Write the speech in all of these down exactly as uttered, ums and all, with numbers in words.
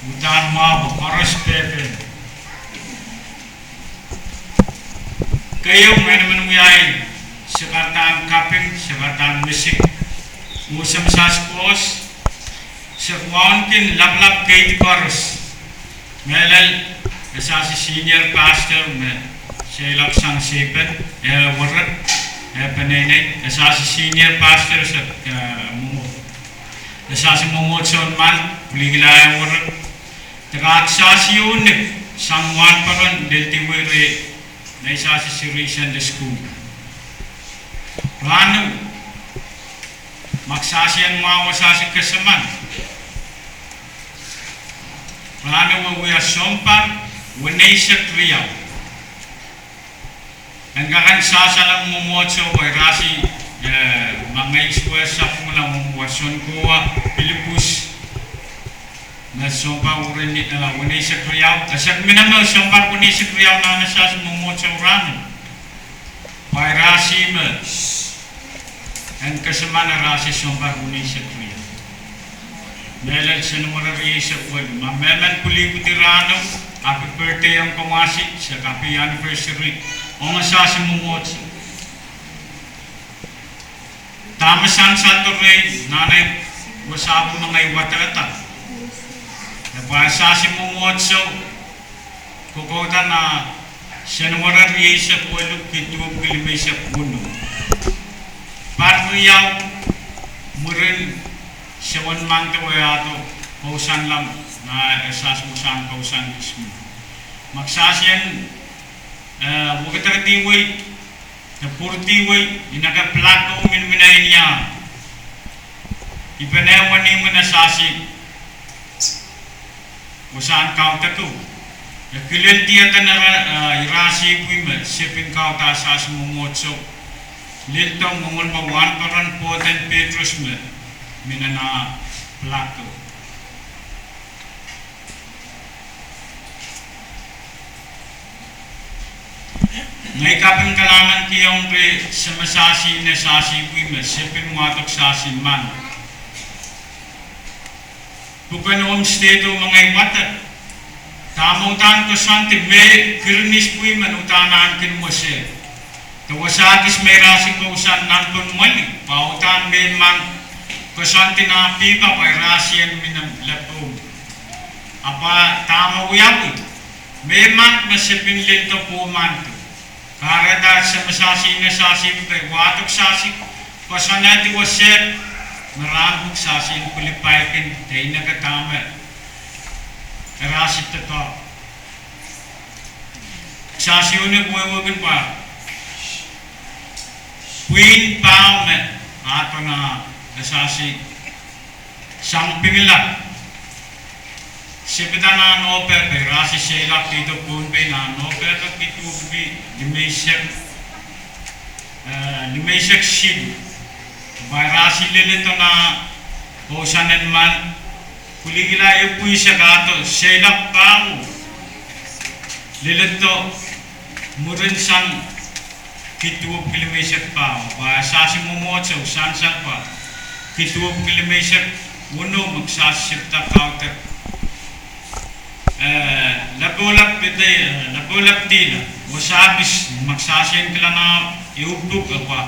Udahn mwahu koaros pehpehn. Keieu, ngehn emen wiahier, se kahrehda kaping, se kahrehda misik. Mwo se me sahs koaros, se wauneki lapalap keidi koaros. Mehlel, e sahs senior pastor me seiloak sang seipen, eh, werek, eh, peneinei, e sahs senior pastor se, eh, mwomwohd. E sahs mwomwohdiso mwahl, pwilikihla eh werek. De kak sahs unik sang wahnpoaron lel duwen reh, me sahs seri Sunday school. Rahnwet, ma ke sahs en mwahu, sahs kesempwal. Rahnwet wia sounpar weneisek riau. En kak en sahsahla mwomwohdiso pwe irasi, eh, ma ngehi sohte sapwungala, mwo sounkoa pilipus. Me sounpar weneisek riau, e sahs mine me sounpar weneisek riau nan e sahs mwomwohdiso rahnwet. Pwe irasi me en kesempwal irasi sounpar weneisek riau. Mehlel Senwar rieisek welu, ma mehmen pwilipwidi rahnwet, happy birthday ong komwi, se happy anniversary ong e sahs mwomwohdiso. Dahme sansal doh rehi nan ei wasa me ngehi wadekada, e pwe e sahs mwomwohdiso kokouda nan Senwar rieisek welu, kiht duwepwiki limeisek weneu. Pahr riau mwurin sewen mangde wiahdo kousoan lam, nan e sahs wasahn kousoan Kirismas. Ma ke sahs en, eh, wekidekdihwei, de pwuridihwei, I en aka pilako miniminen ia. I pene wenihmw en e sahs wasahn kaudok. E kilel dieden, eh, irasi pwe me se pil kaudok sahs mwomwohdiso. Lel doh mwomwen pwe wahnpoaron pwoud en Petrus me mie nan pilako. Ngehi kaping kalahngan kihong reh se me sahs en e sahs pwe me se pil wadohng sahs mwahl. Pwuken Home State o me ngehi wadek, dahme udahn koasoandi me Kirinihs pwe me udahn ahneki mwese. De wasa kis me irasi kousoan nan pwon mweli, pwe udahn me mah koasoandi nan pihpa pwe irasi en mie nan lepomw. Ahpw dahme wiawi, me mah me se pil lel doh pwohmwandi. Kahrehda se me sahs en e sahs pwe wadohng sahs koasoanehdi wasa, me rahn pwuhk sahs en pwilipaikin, de I en aka dahme irasi doadoahk. Sahs unik wehwehki pwe pwihn paho me ahpw nan e sahs sang pingila. Sipida nan Nopehpe, irasi seiloak kihdo Pohnpei nan Nopehpe, kiht duwepwiki limeisek, eh, limeisek siluh. Pwe irasi leledo nan kousoan en mwahl, pwilikihla epwihsek ahdo seiloak paho. Leledo mwurin sang kiht duwepwiki limeisek paho, pwe e sahs mwomwohdiso sansal pwe kiht duwepwiki limeisek weneu me sahs sipida kaudok. Eh, lapalap pide, eh, lapalap dihla, wasa kis me sahs en kilang ehu pwuhk pwe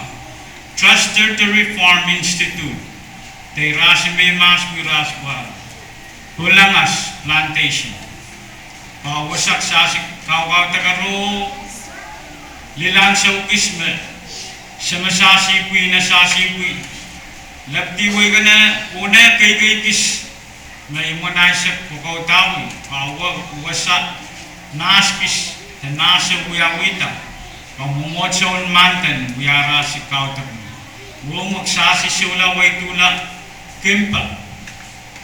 Trust Territory Farm Institute. De irasi me mahs pwe irasi pwe Polangas Plantation. Pwe wasa sahs kaukaudok aro, lel ansou kis me se me sahs pwe, I en e sahs pwe, lapalap dihwei kene, oh ne keikei kis me imwen Aisek kokoudawi, pwe wasa nahs kis, de nahs e wiawihda, pwe mwomwohdiso en mwahl ken wia irasi kaudok. Oh me sahs sohla weidula Kimpa.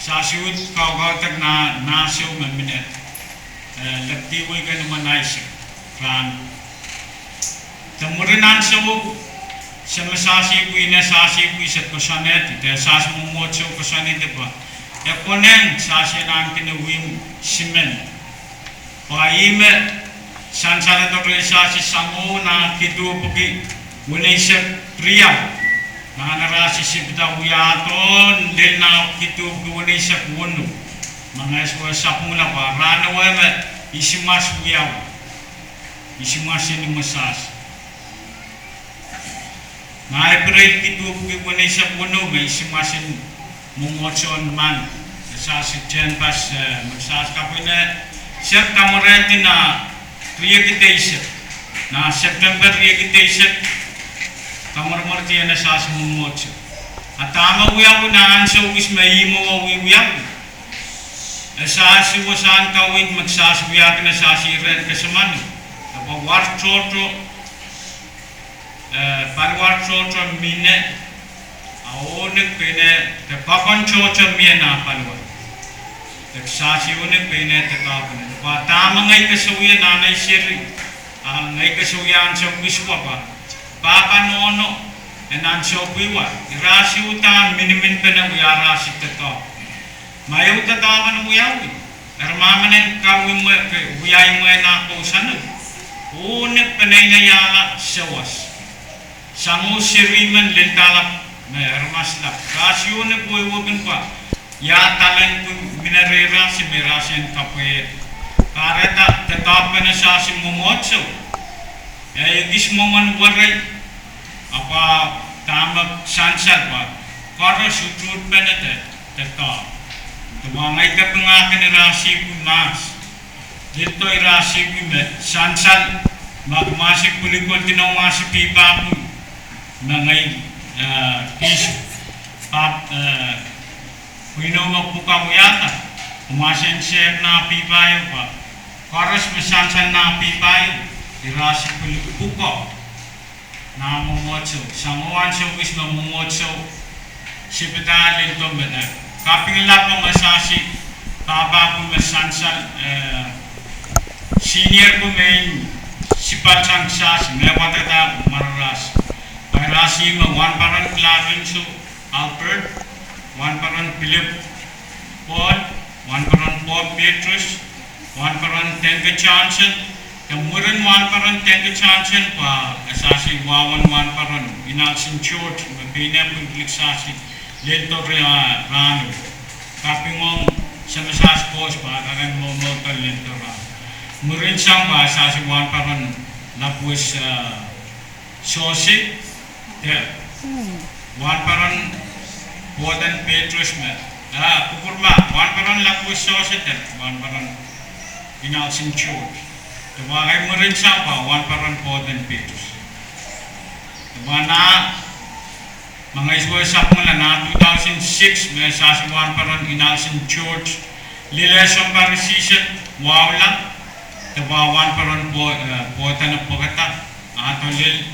Sahs uhd kaukaudok nan nahso me mie, eh, lapalap dihwei kene imwen Aisek rahn. De mwurin ansou, se me sahs pwe, I en e sahs pwe, se koasoanehdi, de sahs mwomwohdiso koasoanehdi pwe e konehng sahs en ahneki wihmw simen. Pwe ih me sansaledo reh sahs sang nan kiht duwepwiki weneisek riau. Nan irasi sipida wiahdo lel nan kiht duwepwiki weneisek weneu. Mangehs wet sapwungala pwe rahn ewe me isimwas wiawi, isimwas en imwesahs. Ngehi pwurehng duwepwiki weneu sapwung me isimwas en mwomwohdiso en mah, e sahsi tehnpas, eh, me sahs kapwene sep kamwerehdi nan riekid eisek, nan September riekid eisek, kamweremwerdi e sahsi mwomwohdiso. A dahme wiawi nan ansou kis me ihmwo wiwiawi. E sahsi wasahn kaweid me kisahs wiahkin e sahsi rehn kesempwal. E pwe war tohto, eh, paliwar tohto mine, a onek pein de koakon tohto mie nan paliwar. De kisahsi onek pein de koakon. Pwe dahme ngehi kesawia nan ei seri, a ngehi kesawia ansou kis wapa. Pahpa nohno, e nan ansou pwihwa, irahsi uhdahn miniminpene wiahrasie doadoahk. Ma ehu doadoahk men wiawi, eri ma mehn en kawi mwe, ke wia imwe nan kousoan, onek peneinei iahla sawas. Sang oh seri men lildalap me aramas lap. Rahsi onek wehwehkin pwe ia dahlen pwe mine rehrasie me rahsien kapwaiada. Kahrehda doadoahk pene sahsi mwomwohdiso. E ekis mwomwen werei, ahpw dahme sansal pwe koaros utuht pene de doadoahk. De ma ngehi kapingahkin irahsihpw mahs, lildo irahsihpw me sansal, ma kumwail pwilikoldi noumwail pihpahpw, ma ngehi, eh, pis, pahp, eh, pwihno me pwukoa wiahda, kumwail en sehd nan pihpahio pwe koaros me sansal nan pihpahio, irahsi pwukoa nan mwomwohdiso, sang oh ansou kis me mwomwohdiso, sipida lildo me de. Kaping lap me sahsi, pahpahpw me sansal, eh, senior pwe me in sipal sang sahsi, me wadada marahrahs. Pwe irahsi me Wahnparon Clarence Albert, Wahnparon Philip Paul, Wahnparon Bob Petrus, Wahnparon Tenke Johnson, de mwurin Wahnparon Tenke Johnson pwe e sahsi wahwen Wahnparon Inalsin George, me pein e pwilikilik sahsi lildo rehn, ah, rahno. Kaping ong Semesas Kos pwe e kak en mwomwohdiso lildo rahno. Mwurin sang pwe e sahsi Wahnparon Lapwes, ah, Sose, de Wahnparon Boden Petrus me, ah, kupwurma, Wahnparon Lapwes Sose de Wahnparon Inalsin George. De pwe ahi mwurin sang pwe Wahnparon Boden Petrus. De pwe nan, mangehs wet sapwungala nan two thousand six me sahsi Wahnparon Inalsin George, lel sounpar isihsek wahula, de pwe Wahnparon Bo-, eh, Boden pwekada, ah, de lel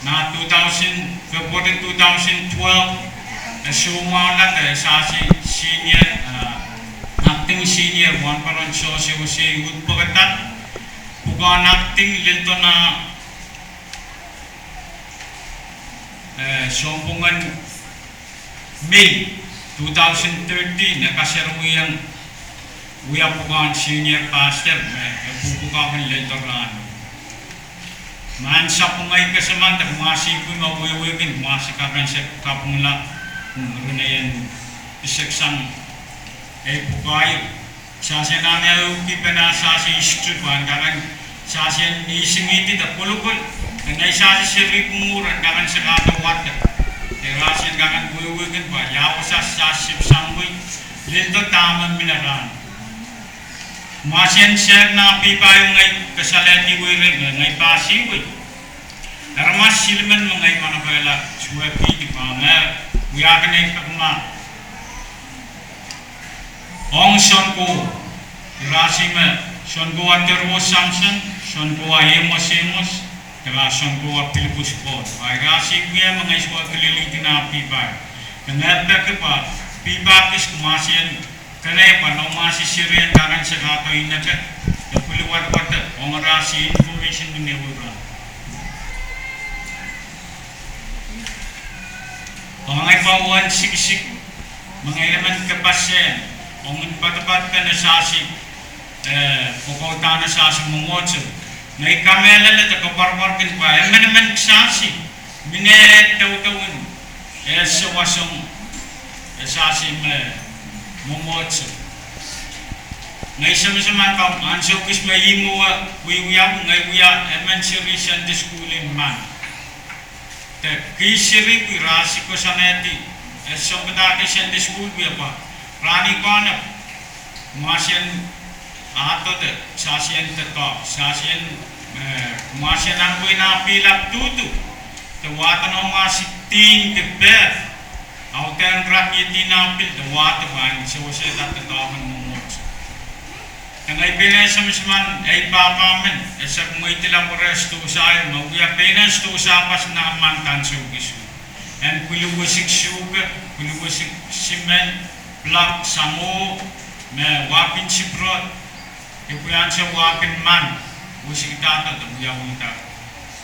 nan two thousand, February two thousand twelve, e soumwahula de sahsi senior, ah, acting senior Wahnparon Sose Osei Uht pwekada, pwukoa acting lildo nan, eh, sounpwungen Mei two thousand thirteen, e kaserwihong wia pwukoahn senior pastor me e pwupwukoahkin lildo rahno. Mahn sapwung ngehi kesempwal de kumwail pwihn me wehwehkin kumwail kak en sehd kapwungala, mm, ren ei en pisek sang ei pwukoa. Sahsi anahne uhkipene sahsi history pwe en kak en sahsi en isingihdi de kolokol, en ei sahsi seri pwungur en kak en sehd kahto wadek. Irahsi en kak en wehwehkin pwe ia wasa sahsi sip sang wei, lildo dahme mine rahn. Kumwail en sehd nan pihpahi ngehi kasalehdi wei reh, ngehi pahsi wei. Aramas silimen me ngehi manokehla suwepihdi pwe ngehi wiahkin ei pekimah. Ong sounkoa, irahsi me, sounkoa Deruo Samson, sounkoa Amos Amos, de pwe sounkoa Pilipus Paul. Pwe irahsi wia me ngehi sewese kilelihdi nan pihpahi. De ngehi peki pwe pihpahkis kumwail en kene pwe noumwail seri en kak en sehd kahto inete, de pwili wadawad ong irahsi information me newe rahn. Pwe ngehi pahn wahn sikisik, me ngehi emen kapasen, ong en poadoapoad pene sahsi, eh, pwukoa dahn sahsi mwomwohdiso. Ngehi kamehlele de koapworopworki pwe emenemen kisahsi, mine doudouwen, eh, sewese ong, eh, sahsi me mwomwohdiso. Ngehi semesemen pwe ansou kis me ih mwowe wiewiawi, ngehi wia emen seri Sunday school en Maing. De kis seri pwe re sikosonehdi, e sounpadahki Sunday school wie pwe rahn ih koahnep, mwahsien ahdo de sasien doadoahk, sasien, eh, mwahsien nan pweina pihlap duhdu, de wahdo noumw ah sidin de peh, audehn rak iedin ah pil de wahdo pahn sewesehda doadoahk en mwomwohdiso. De ngehi pein en semesemen ei pahpa men, e sehse mweidila were sidohsa, me wia pein en sidohsa pas nan Maing ansou kis. En pwiluhwesik suke, pwiluhwesik simen, pilak, samwo, me wahkin sipiro, ipwi ansou wahkin Maing, wesikdahdo de wiawihda.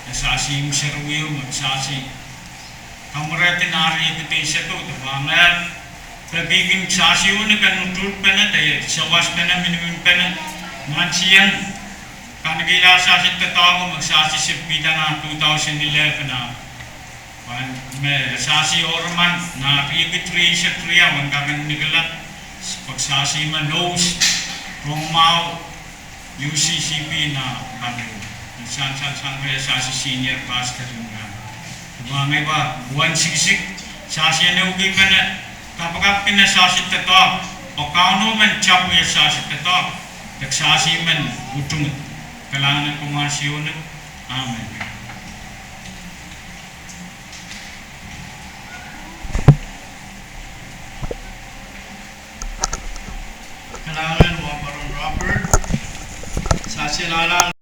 E sasi imw seri wiewiawi me sasi kamwerehdi nah riekid eisek ehu de pahn pekihkin sasi unik en utuhtpene de sawaspene, miniminpene, nan sien kanekehla sasi doadoahk me sasi sipida nan two thousand eleven ah. Pwe me sasi oremen nah riekid rieisek riau en kak en nikila, pwe sasi me Louis, rong mwahu, U C C P nan Pangkok. Sansal sang re sasi senior pastor en nan. Pwe ngehi pahn wen sikisik, sasi en ehukipene, kapakapki sasi doadoahk, pwe Kauno men tapwia sasi doadoahk, de sasi men utung. Kalahngan en pwungen sasi unik. Amen.